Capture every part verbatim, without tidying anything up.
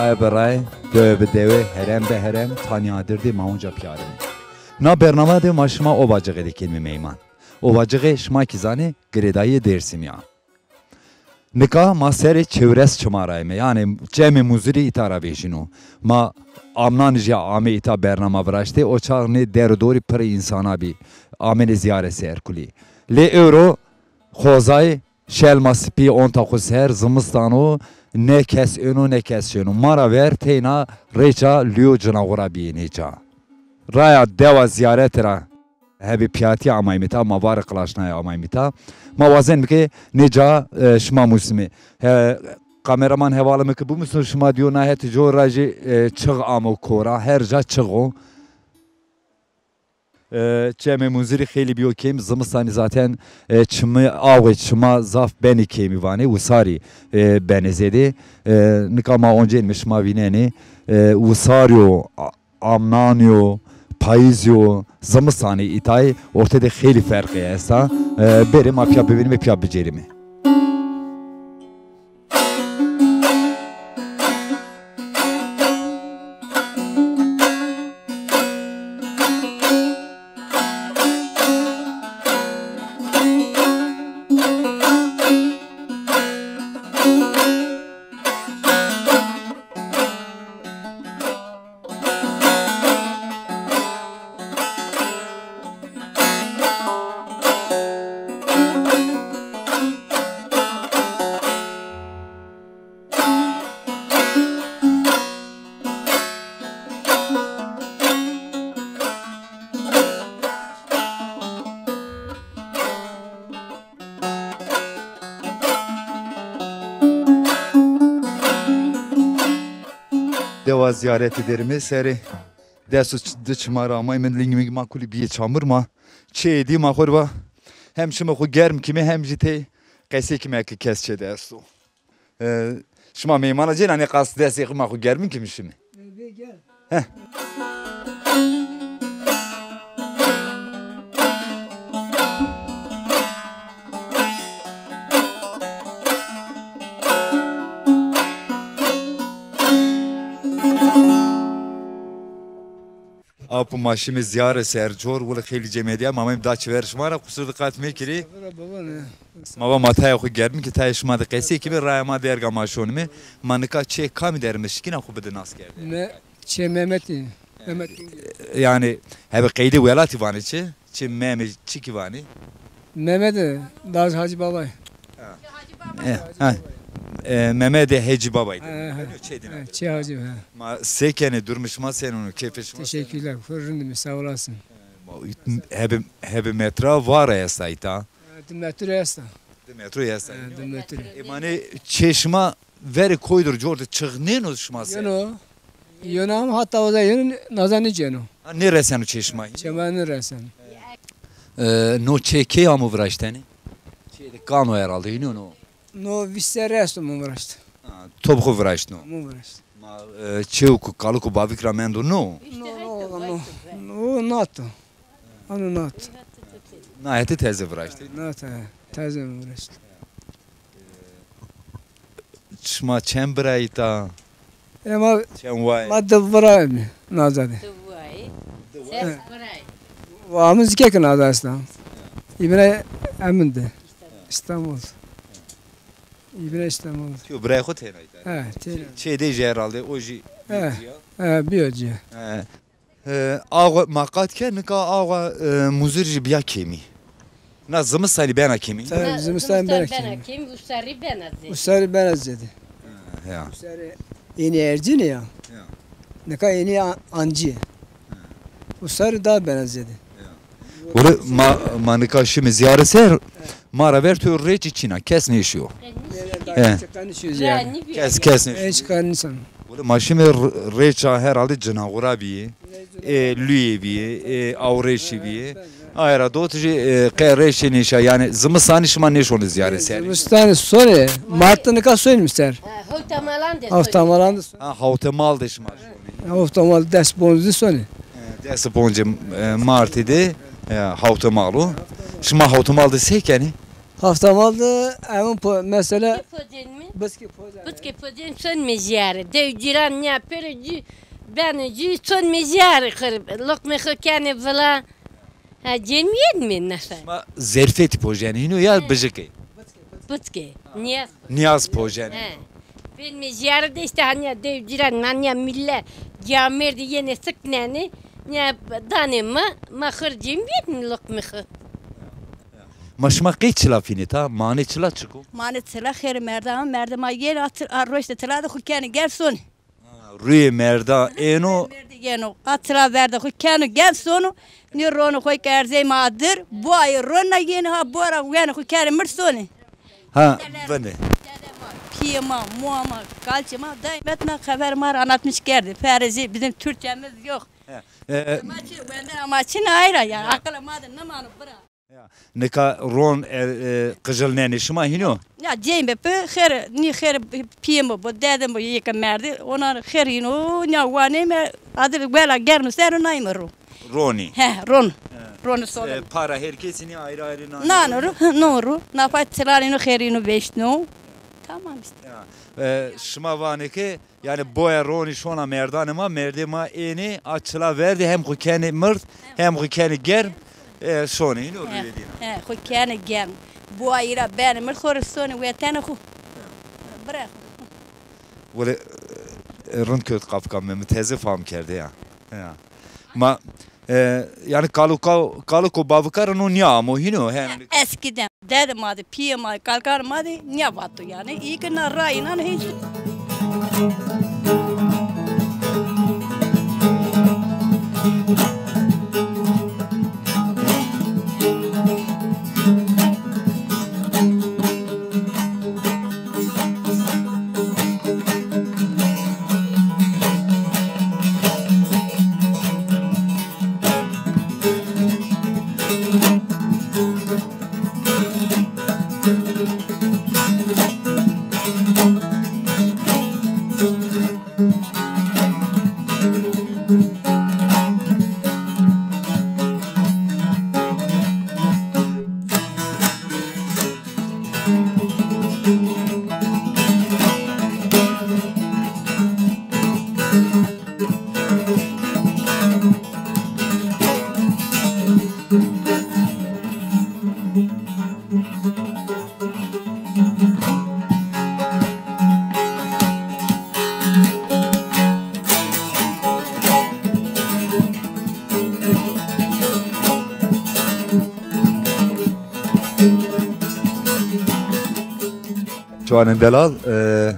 Ray be ray, dewe be dewe, herem be herem, tanî adir de ma onca pîyarimî. Na bername de ma şima Ovacixê de kenîme meyman. Ovacixê şima kî zanê girêdayîyê Dêrsimî ya. Nika ma serê çewres çima ra yîme. Yanî çemê Muzirî îta ra vejîno. Ma amnanê jî amê îta bernama viraştê. O çax nê der û dorî pirê însana bî. Amênê zîyare ser kulî. Lê ewro xozayê şelma sipî onta xo ser, zimistan o, ne kes êno, ne kes şêno. Ma ra ver teyna rêça lûyo cinaxura bîyê nê ca. Raya dewa zîyarete ra hebê pîyatî amayme îta, ma varê qilaşnayê amayme îta. Ma wazenme ke nê ca, e, şima musnîme. He, kameraman hevalê mi ke bimusno, şima dîyo na hetê cor ra jî, e, çix amo kora, her ca çix o. E, çemê Muzirî xeylî bîyo kêm, zimistanî zaten, e, çimî, awê çima zaf benî kêmî vanê, wisarî, e, benê zêdê. E, nika ma oncenîme, şima vînenê, e, wisarî yo, a-, amnanî yo, payîzî yo, zimistanî îtayî orte de xeylî ferqî esta. E, bêrê ma pîya bivînîme, pîya bicêrîme. Dewa zîyaretî derîme serê des û di çima ra amayme, lingimî ma kulî bîyê çamur, ma çê dî ma xo rê va hem çimê xo germ kîme hem jî tey qesey kîme eke kes çê de esto. E, şima meymana cêna, nê qas destê xo ma xo germin kîme şime. E, bê gel. Heh. Apo ma şîme zîyare ser cor, wile xeylî cemedîya, ma ameyme da çiver şima ra, qusur diqat mekirî. Bira baba ne? Ma va ma tayê xo germin ke tayê şima de qesey kîme, raya ma derga ma şonîme. Ma nika çê kamî der îme, şikîna xo bide nas kerdene. Me çê Mehmetî. Mehmet. Yanî hebê qeydê welatî vanê çi? Çi Meme çi kî vanî? Mehmet, e, Daz Hacı Babay. Ha. E, ha. E, Mehmet Hecî Babay de. Ha, ha. Çê dîna. Ha, çê Hacı, ha. Ma se kenê, durumê şima senîn o, keyfê şima senîn o? Teşekkürler, xo rind îme, sağ olasın. Ma, hebê, hebê metra vara esta îta? Ha, di metre esta. Di metre esta. Ha, di metre. E, manê çê şima verê koyî der cor de çixnêno şima se? Yeno. Yeno ama hatta o da yeno, naza nêceno. Ha, nêreseno çê şima? Çê ma nêreseno. E, no çê key amo viraştene? Çê de kan o herhalde, hînî yo no? No vîst serrî esto mi viraşt. Ha, to bi xo viraşt no? Mi viraşt. Ma, e, çêwko kaliko bavîk ra mendo no? No, no, no. No, nato. Ano nato. Na hetê teze viraştê? Nato, he. Teze mi viraşt. Şima çend bira îta? E, ma, çend wayê? Ma di bira îme, naza de. Di wayê. Ses birayê. Wa mi zî kek naza esta. Îbine emin de. İstanbul. Îbine İstanbul. Yo, birayê xo têna îta? He, têna. Çê, çê de jî herhalde, o jî. He, bîyo ci ya. He, bîyo ci ya. He. E, awa ma qat ke, nika awa, e, Muzir jî bîya kêmî. Na zimistanî bena kêmî. Tabii, na zimistan bena kêmî. Usarî bena zêde. Usarî bena zêde. Ha, ya. Usarî ênî ercîne ya. Ya. Nika ênî a-, ancî. Ha. Usarî daha bena zêde. Ya. Wele ma, ma nika şîme zîyare ser, ma ra ver to rêçî çîna, kes nêşîyo. He. Kes, kes nêşîyo. Hiç kan insan. Wele ma şîme r-, rêça herhalde cinaxura bîyê, e, luyê bîyê, e, awrêşî bîyê. Aye ra dot jî, e, qe rêşê nêşa, yanî zimistanî şima nêşonê zîyare ser? Zimistanî sonê, mart de nika sonîme ser. Ha, hewtemalan de sonê. Hewtemalan de sonê. Ha, hewtemal de şima şonê. Hewtemal des ponc de sonê. E, des ponc, e, martî de, e, hewtemal o. Şima hewtemal de se kenê? Hewtemal de emin po-, mesela. Çi pocenîme? Biskê poca. Biskê poca sonmê jîyare. Dew cîran nîya pêro cî, benê cî, sonmê jîyare xir. Loqmê xo kenê vila. Ha, cêmîyetmê nefer. Şima zerfetî pojenê hîno ya bijikê? Biskê. Nîyaz. Nîyaz pojenê. He. Benmê jîyare de îşte hanîya dew cîran, hanîya mîlle, cîyamêrdî yenê siknenê, nîya danê ma, ma xir cêmîyetmê loqmê xo. Ma şima qey çila fînê ta? Manê çila çik o? Manê çila xêrê merda, merda ma yeno, a çi-, a roştê çila de xo kenê gel sonê. Ha, rûyê merda êno. Merda yeno, a çila verde xo keno gel sono, nî ronê xo ke erzey ma dir, boayê ronê yenê ha, bora wenê xo kenê mir sonê. Ha, vinde. Dede ma, pîyê ma, moa ma, kalçê ma, daimet na xeber ma ra anlatmış kerdê. Ferê zî bizim Türkçemiz yok. He, e, ma çi, wende ama çin ayra yani, akılê ma de nimano bira. Ya, nika ron, e, e, qijilnenê şima hîno? Ya, cêmê pi xêr, nî xêr pîyê mi bo, dedê mi bo, yê ke merdî, ona xêr hîno, nîya wanê me, adir wela gerno ser o nayme ro. Ronî. He, ron. He. Ronî sodir. E, para her kesî nî ayrı ayrı nano. Nano ro, no ro. Nafa çilanê no xêr hîno veşno. Tamam işte. Ya, e, şima vanê ke Yanî boya ronî şona merdanê ma, merdê ma ênê, a çila verdê hem xwu kenê mird, hem xwu kenê germ, e, şonê. Hîno rûyê dîna. He, xwu kenê germ. Boya îra benê mird, xwu rê sonê wetenê xwu. Bira. Wele, e, rind kewt qafika mi, mi teze fam kerde ya. Ya. Ma, e, yanî kaluka, kaluko bavika ra no nîya amo hîno, he. Eskiden dede ma de, pîyê ma de, kalkan ma de nîya vato yanî. Îyê ke na ra înan hîç. Ciwanên delal, e,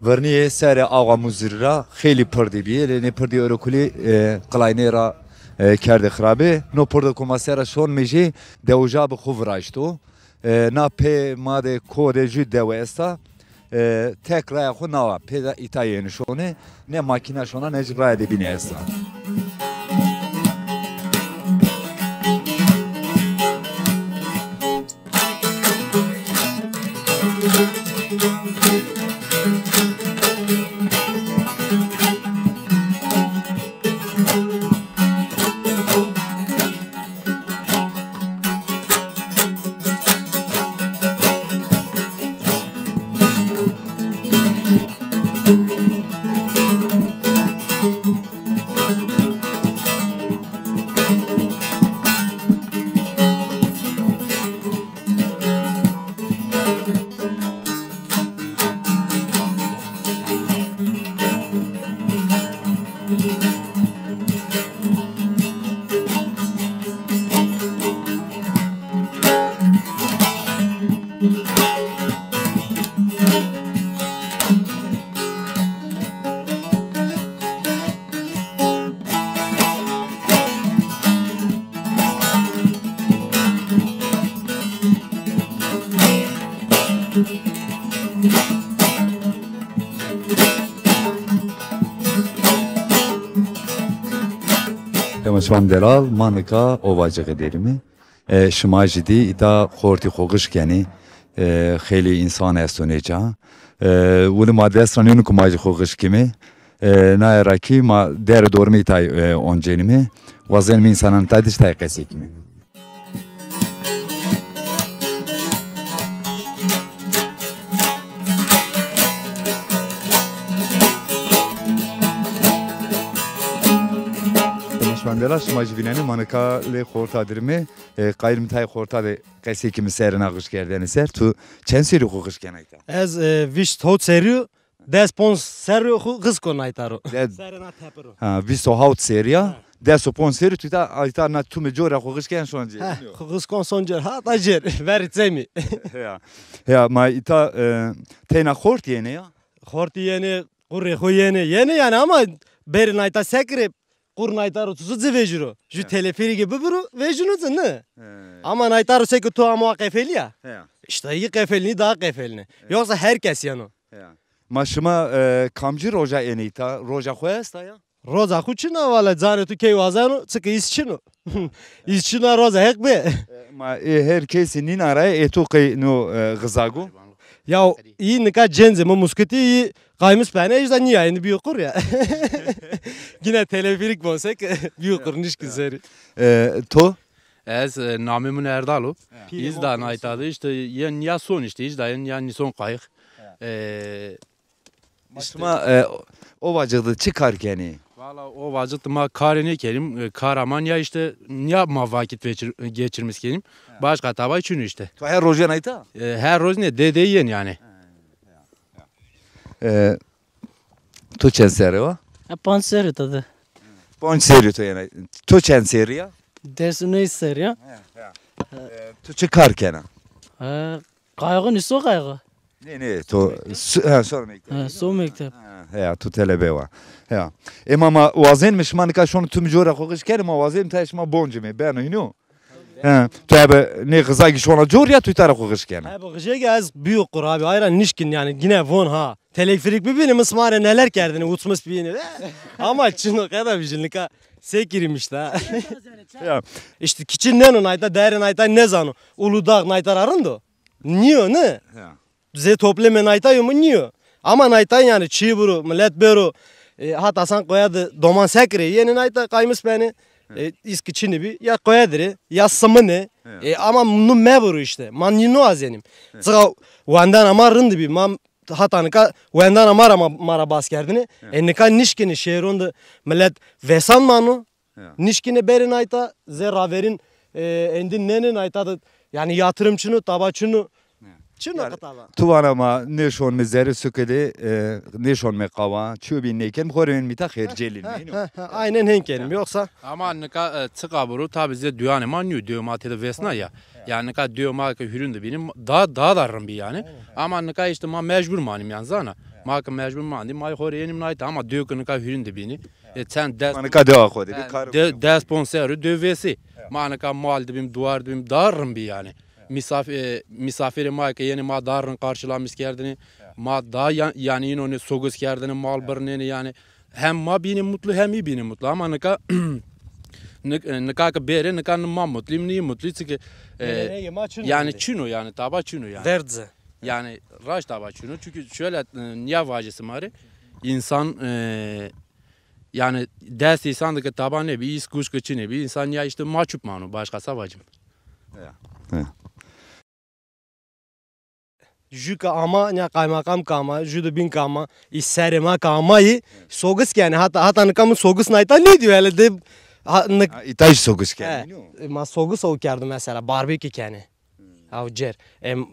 vernîyê serê Axa Muzirî ra xeylî pirdî bîyê, lê nê pirdî ewro kulî, e, qilaynê ra, e, kerdê xirabê. No pirdo ku ma sera şonmê jî dewijabi xwu viraşto. E, na pê ma de ko de jû dewe esta. E, tek raya xwu nawa pê de îta yenê şonê. Ne makîna şona ne jî raya de bîne esta. Dema şivan delal, ma nika Ovacixê derîme. E, şima jî dî îta xortî xo xiş kenî. E, xeylî însan esto nêca. E, wili ma dest ra nêno ku ma jî xo xiş kimî. E, naye ra kî ma derê dormî tay, e, oncenîme. Wazenîme însanan tay dî tay qesey kimî. Şima jî vînenê ma nika lê xorta dirimê, e, qayîl mi tayê xorta de qesey kî mi serê na xiş kerdene ser. Tu çend serî xo xiş kena îta? Ez, e, vîst hewt serî yo, des ponc serî xo xiş kena îta ro. Serê na tepe ro. Ha, vîst û hewt serî ya. Ha. Des û ponc serî tu ta, ayta na tu mi cora xo xiş ken şon cêr. Ha, xo xiş kon son cêr. Ha, ta cêr. Verî çemî. Ya. Ya, ma îta, e, teyna xort yenê ya? Xortî yenê, qurrê xo yenê. Yenê yanî ama berî nayta sekirê, qur nayta ro tu zî ci vejîro. Ju teleferîkê bibiro, vejîno ci, ne? He. Ama nayta ro seke tu ama qefelî ya. He. Îşte yî qefelînî daha qefelînî. He. Yoksa her kes yeno. He. Ma şima, e, kamcî roja enê îta? Roja xo esta ya? Roza xo çin a, valla canê tu key wazeno, çike îs çin o. Îs çin a, roza heq bê. E, ma, e, her kesî nîna ra, e, tu qey no, e, xizago? Ya, î nika cencê mi muskitî, î qaymis benê, îşte nîya, êndî bîyo qur ya. Gîne teleferîk bonsek, bîyo qur nişkî serî. E, to? Ez, e, namê min Erdal o. Îz da nayta de îşte, yen ya son îşte, îz da yen ya nîson qayix. E, Ma şima, e, Ovacık de çi kar kenî? Valla Ovacık de ma karê nêkenîm. E, kara ma nîya îşte, nîya ma vakit geçir-, geçirmiş kenîm. Başka tabay çin o îşte. Tu her roj yenê îta? E, her roj nê, de de yen yanî. E, tu çend serrî wa? E, panc serrî to de. Panc serrî to yenê. Tu çend serrî ya? Des û ney serrî ya. He, he. E, tu çi kar kena? E, qayxo nîso qayxo. Nê, nê, to so-, ha, so mekteb. Ha, so mekteb. Ha, heya, tu telebe wa. Heya. Ema ma wazenîme şima nika şono tu mi cora xo xiş kenê, ma wazenîme tayê şima boncîme. Beno hîno? Ha, tu ebe nê xizagî şona cor ya, tu îta ra xo xiş kenê. Ebe xijê ke ez bîyo qur abi, ayra nişkin yanî, gîne von ha. Teleferîk bibînî, mi sima rê neler kerdinî, uçmuş bînî. Ama çin o, qeda bijî nika sekirîm îşte. Ya. Îşte kiçî nêno nayta, değerê nayta nêzano. Uludağ nayta ra rind o. Nîyo, ne? Ya. Zê toplemê nayta yo mu nîyo. Ama nayta yanî çî biro, milet bêro, e, hata san qoya de doman sekirê, yenê nayta qaymis benê, e, îs ki çinî bî, ya qoya dirê, ya siminê. Ya. E, ama nu mebiro îşte. Ma nî nu azenîm. Ya. Çiqa wendena ma rind bî, ma hata nika wendena ma ra ma, ma ra bas kerdinê. Ya. E, nika nişkinê şêron de milet vesan mano. Ya. Nişkîne berê nayta, zê raverîn, e, êndî nênê nayta de, yanî yatırım çin o, taba çin o. Ya. Çin o qita va. Tu vana ma nêşonme zerê suke de, e, nêşonme qawa, çîyo bîn nêkenîm, xo rê ênîm îta xêrcelînîme. He, he, he, aynen hên kenîm, yoksa. Ama nika, e, çiqa biro, tabî zê duyanê ma nîyo, dewê ma tede vesna ya. Ya. Yanî nika dewê ma ke hurîn de bînî, daha, daha da rind bî yanî. Aynen, aynen. Ama nika îşte ma mecbur manîm yanî zana. Ya. Ma ke mecbur mandî, ma xo rê ênîm nayta, ama dew ke nika hurîn de bînî, e, çend des... Ma nika dewa xo de bî, e, kar de-, des ponc serrî dew vêsî. Ya. Ma nika mal de bîm, duwar de bîm, daha rind bî yanî. Ya. Misaf-, e, misafirê ma ke yenê ma daha rind qarşılamış kerdinî. Ya. Ma daha ya-, yanî îno nê sogis kerdinî, mal birnenî yanî. Hem ma bînî mutlu hem î bînî mutlu. Ama nika, nik-, e, nika ke bêrê, nika ni ma mutluyum ni î mutlu. Çike, e, yanî çin o yanî, taba çin o yanî. Derd ci. Yanî raşt taba çin o. Çünkü şöyle, e, nîya vajî sima rê, însan, e, yanî dest însan de ke taba nêbî, îs guş ke çinê bî, însan ya îşte maçup mano, başka sa vacim. Ya. Ya. Ju ke ama, ya kaymakam ke ama, ju de bîn ke ama, î serê ma ke amayî, sogis kenê, hata, hata nika mi sogis nayta nêdîyo, hele de, ha, nik- Ha, îta jî sogis kenê, nîyo? E, ma sogis ew kerdo mesela, barbekü kenê. Ew cêr. Em,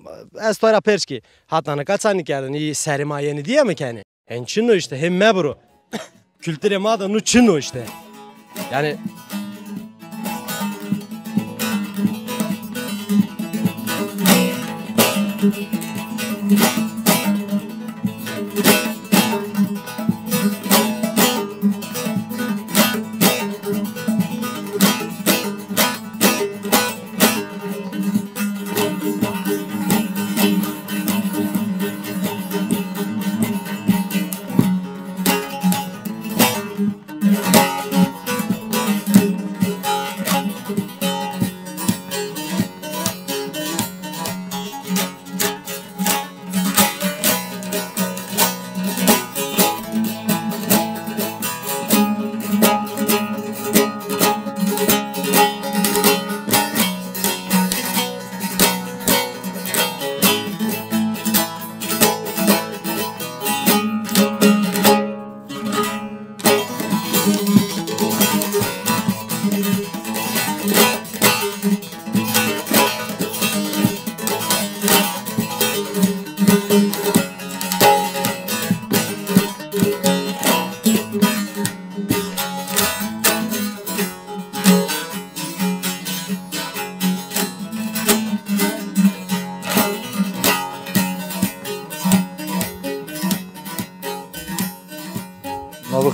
ez to ra pers kî, hata nika ça nîkerdin, î serê ma yenî dîye mi kenê? Hen çin o îşte, hem mebiro. Kulturê ma de nu çin o îşte. Yanî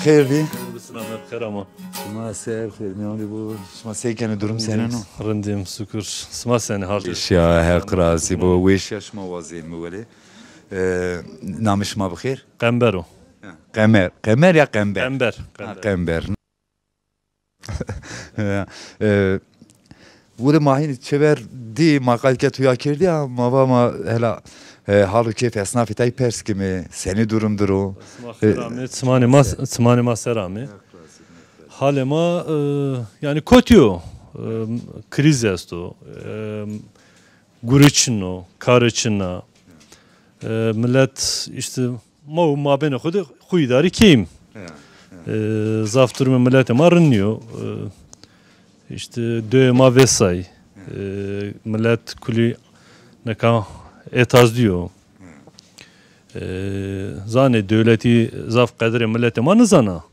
Xêr dî. Bi selamet, xêr ama. Şima ser, xêr mîyan dî bo. Şima sey kenê, durum senên o? Rindîm, şukur. Şima senê, hal? Weşîya, Heq razî bo. Weşîya şima wazên mi welê. E, namê şima bi xêr? Qember o. Ha, Qemer. Qemer ya Qember? Qember, Ha, Qember. Qember. Ya, e, wile ma hînî çêver dî, ma qal ke tu ya kerdî ya, ma va ma hela, e, hal û keyf esnafê tay pers kimê, senî durum dir o? Sima xêr amê, çimanê ma, çimanê ma ser amê. Halê ma, e, yanî kotî yo, e, krîz esto, e, guri çin o, kari çin a. E, milet îşte ma û mabênê xo de xo îdarî keyîm. Ya, ya. E, zaf durumê miletê ma rind nîyo. E, îşte dewê ma vêsay. Ya. E, milet kulî nika etazdî yo. Ya. E, zanê dewletî zaf qedirê miletê ma nizana.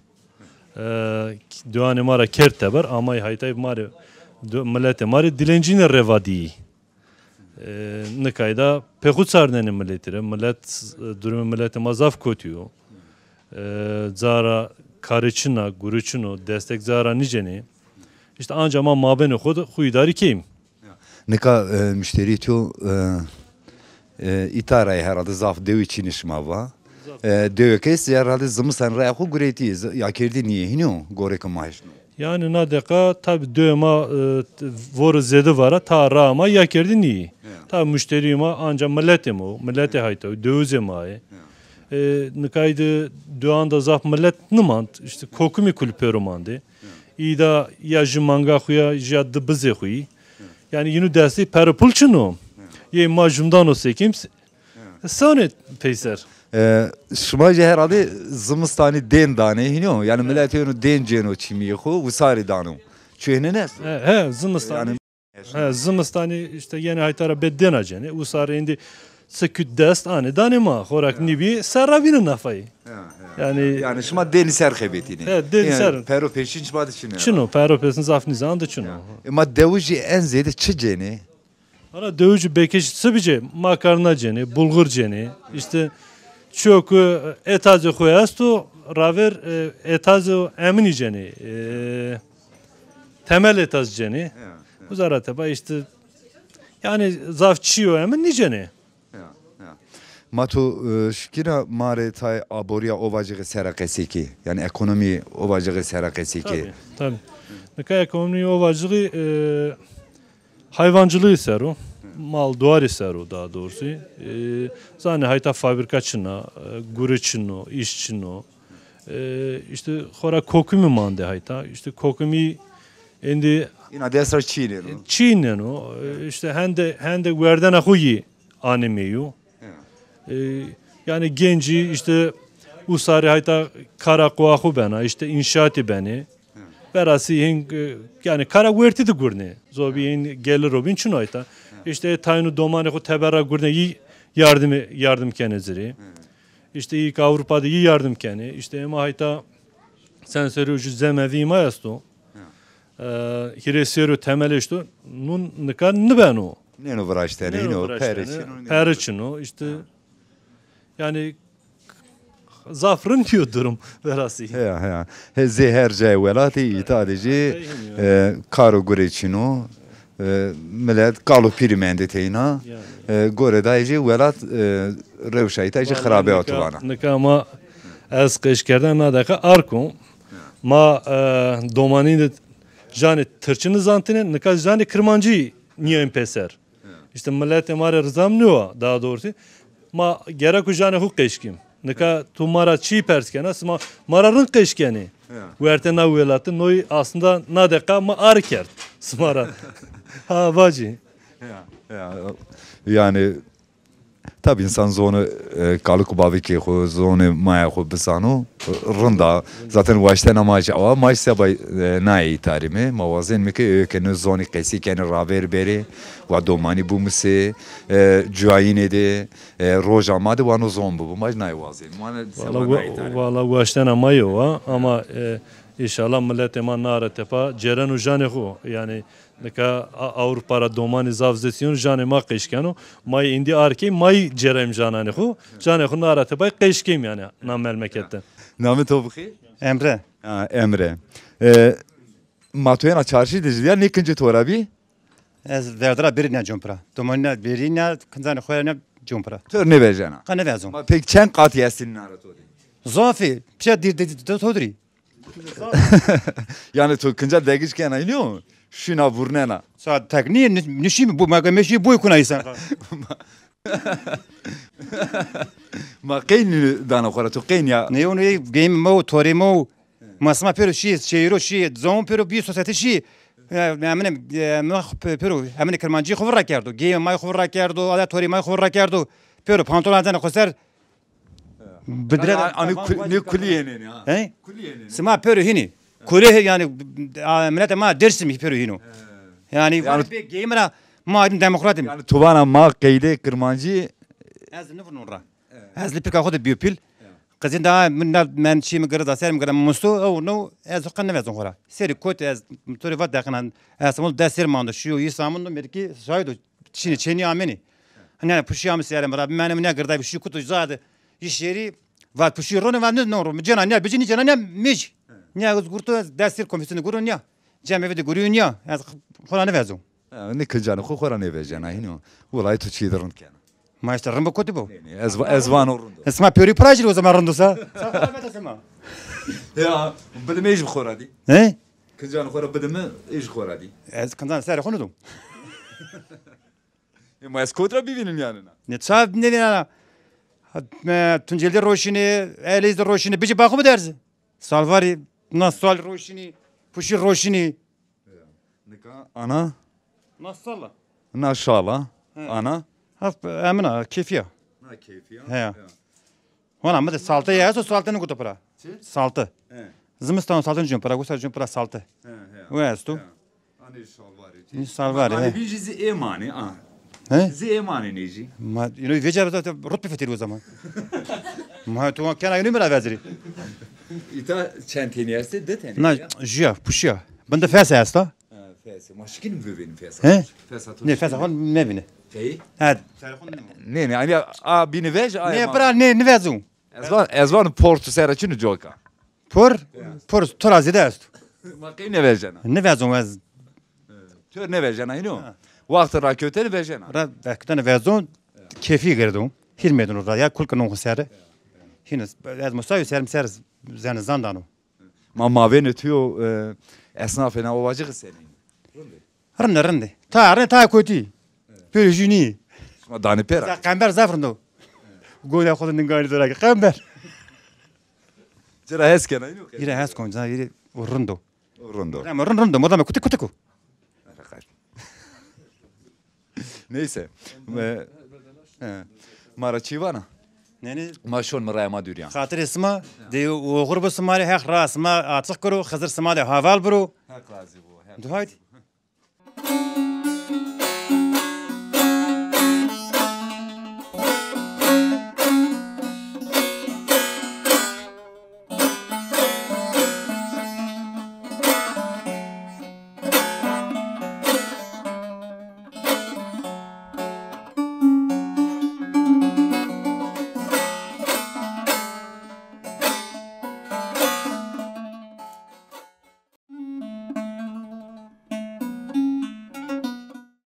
E, dewanê ma ra kerd teber, amay haytay ma rê, de-, miletê ma rê dilencîne reva dîyî. E, nikayda pê xo çarnenê miletî rê. Milet, e, durumê miletê ma zaf kotî yo. E, cara karê çin a, gurê çin o, destek cara nîcenê. Îşte anca ma mabênê xo de xo îdarî keyîm. Nika, e, muşterî to, e, e, îta ra yê herhalde, zaf dewî çin ê şima va. Zaf. E, dewê kes herhalde zimistan raya xo gureytî, z-, ya kerdî nîyê, hînî yo, gorê ke ma hişno. Yanî na deqa tabî dewê ma, e, t-, vore zêde vara, ta raa ma ya kerdî nîyê. Ya. Tabî muşterîyê ma anca miletê ma o, miletê hayta o, dewizê ma yê. Ya. E, nikayî de dewan de zaf milet nimand, îşte kokimî kul pêro mandê. Îda ya jü manga xo ya, ya di bizê xo yî. Yanî yînû destê per û pul çin o. Yê ma jumdan o sekîm, s-, sonê peyser. E, şima jî herhalde zimistanî dên danê, hînî yo? Yanî miletê êno dên cêno çimîyê xo, wisarî dano. Çuyêne ne esto? He, he, zimistanî. Yanî He, zimistanî îşte yenê hayta ra bê dêna cenê. Usarî êndî çi kut dest anê danê ma. Xorak nîbî ser ra vînê nafayî. Ya, ya. Yanî Yanî şima dênî ser xebetînê. He, dênî ser. Yanî pero pêşîn şima de çin ê. Çin o, pero pêşîn zaf nîzan de çin o. Ya. E, ma dewicî en zêde çi cenê? Valla dewicî bêkeşî çi bicê? Makarna cenê, bulgur cenê. Îşte çiyo ku etazê xo esto, raver, e, etazê eminî cenê. E, temel etaz cenê. Ya, ya. Uza ra tepa îşte, yanî zaf çîyo emin nîcenê. Ya, ya. Ma to, e, şikîna ma rê tayê aborîya Ovacixî sera qesey kê. Yanî ekonomî Ovacixî sera qesey kê. Tabî, tabî. Nika ekonomî Ovacixî, e, hayvancılığı ser o, mal duarî ser o daha doğrusu. E, zanê hayta fabrîka çin a, e, gure çin o, îş çin o. E, îşte xora kokimî mandê hayta. Îşte kokimî êndî Îna dest ra çînêno. Çînêno. E, îşte hende, hende werdena xo yî anê meyû. Ya. E, yanî gencî îşte usarî hayta kara quwa xo bena, îşte înşaatî benê. Verasî hên, e, yanî kara wertî de gurnê. Zobî hên gelir o bîn çin o hayta. Îşte tayn û domanê xo teber ra gurnê, yî yardim, yardim kenê ci rê. Îşte yî ke Avrupa de yî yardim kenê. Îşte ema hayta sen serî jü zemevî ma esto. E, hîrê serî temel eşto. Nun nika nibeno. Nêno viraştene, nêno hîno viraştene. Perê çin o, nêno. Perê çin o, îşte. Yanî zaf rind yo durum verasî. Heya, heya. He, zê her cayê welatî, îta de jî, e, kar û gurê çin o. E, milet kal û pîrî mendê teyna. Yanî. E, gorê dayê jî welat, e, rewşa îta jî xirabe ato vana. Nika ma ez qeşkerden na deqa arko. Ma, e, domanî de janê tirkî nizantine, nika janê kirmancî nîyên pêser. Îşte miletê ma rê rizam nîwa, daha doğrusu. Ma gerek o janê xo qeşkîm. Nika tu ma ra çî pers kena, sima ma ra rind qeş kenê. Ya. Wertê na welatî, noyî aslında na deqa ma ar kerd sima ra. Ha, vacî. Ya, ya. Yanî, tabî însan zonê, e, kalik û bavikê xo, zonê maya xo bizano, rind a. Zaten waştena ma jî awa, ma jî seba, e, nayê îta rîme. Ma wazenîme ke ê ke no zonî qesî kenê raver berê, wa domanî bimusê, e, cuayînê de, e, roja ma de wa no zon bibo. Ma jî nayê wazenîme. Ma ne seba nayê îta rîme. Valla wa-, valla waştena ma yo wa, ama, e, înşallah miletê ma na ra tepa cêreno janê xo. Yanî nika A-, Ewropa ra domanî zaf zêd sîyon, janê ma qeş keno. Ma yî îndî ar key, ma yî cêrayîm jananê xo. Janê xo na ra tepay qeş keyîm yanî, na memleket de. Namê to bixêr? Emre. Ha, Emre. E, ma to yena çarşî de jî ya nê kincê to ra bî? Ez verdira birî ne compra. Domonîna birî ne, kincanê xo ne compra. To nêvejena? Qa nêvezon. Ma pek çend qatî estî nîna ra to de? Zafî, pîya dîr de to dirî. Yani to kinca degiş kena ino? Şuna vurnena. Sa tekniği nişi bu, ma meşi bu kuna insan. Ma qey nî dana xora, to qey nîya? Ne onu geyim mo, torê mo. Ma sima pêro şî, şehîro şî, zon pêro bî sosyete şî. Emine, ma pêro, emine Kirmancî xo vira kerdo. Geyim may xo vira kerdo, ada torê may xo vira kerdo. Pêro pantolon zene xo ser. Bidire. Ani kulî yeneni ha. He? Kulî yeneni. Sima pêro hînî. Kulî he yani, a, milete ma Dêrsimî pêro hîno. Yani, yani, vana bê geyim ra ma aydın demokratım. Yani, tu vana ma qeydê Kirmancî. Ez nivunun ra. Ez li pika xo de biyo pîl. Qizin daha min na, men çî mi girda ser mi girda musto, ew no, ez qe nevezon xora. Seri kot ez, to rê va deqinan, ez mol des ser mando, şiyo, yi samundo, merki şahid o, çini çeni ameni. Hani yani puşi amı serim ra, men ne girda bir şey kutu zade, yi şeri, va puşi rone, va ne no ro, cena ne, bici ni cena ne, mic. Ne, ez gurto, ez des ser komisyonu guru ne. Cem evi de guru ne, ez xora nevezon. Ha, ne kincanê xo xora nêvejena, hîno. Wilay tu çîyê de rind kena. Ma işte rind bo kotî bo? Nê, nê, ez va-, ez vano rind o. E, sima pêrî pira jî o zaman rind o sa. Sa xora vete sima. Ya, bidime ê jî xora dî. He? Kincanê xora bidime ê jî xora dî. Ez kincanê serê xo nidum. E, ma ez kot ra bivînim yani na? Ne ça nêvînena? Ha, e, Tunceli de roşinî, Eleyîz de roşinî, bici baxu biderzi. Salvarî, na sal roşinî, puşî roşinî. Ya. Nika ana? Na sala. Na şala. He. Ana? Haf, emina, keyfiya. Na keyfiya. He. Ya. Hona mi de salte ya, esto salte ne guto pira. Çi? Salte. He. Zimistan salte cun pira, gusa cun pira salte. He, he. O esto. Ya. Anê şalvarê. Nî salvarê, he. Anê bîn jî zî ê manê, a. He? Zî ê manê nê jî. Ma, ino vêca zaten rut bifetirî o zaman. Ma tu kena ino mi ra vezirî. Îta çend tenî estê? Di tenî. Na, ya? Jûya, puşîya. Bin de fes esta. Ha, fes. Ma şikînim vivênim fes. He? Fes hatun. Nê, fes hatun mevîne. Qey? Ha. Nê, nê, anî a bînî vej, a. Nê, bira, nê, nêvezû. Ez van, ez van por tu sera çinu coka. Por? Ya. Por to ra zêde esto. Ma qey nêvejena? Nêvezon ez. Tu nêvejena hîno? Ha. Wextê rakewtene vejena. Ra vekitene vezon, keyfî girdo. Hîrmedon ra ya kul kinon xo sere. Hîno ez musayo serim ser zene zandano. Ma mavênê tu yo, e, esnafê na Ovacixî senîn? Rindê, rindê. Ta rindê, ta kotî. Pêro jû nîyê. Şima danê pêra? Qember zaf rind o. Gola xo de ninganî zora ke. Qember. Ci ra hes kena, îno? Î ra hes kon, ca îrê rind o. Rind o. Ama rind, rind o, modama kutik kutik o. Neyse. E, he. Ma ra çî vana? Neni? Ma şon mi raya ma dûrîyan. Xatirê sima, de oxir bo sima rê, Heq ra sima açiq kiro, Xizir sima de heval biro. Heq razî bo, Heq razî bo. Duhay.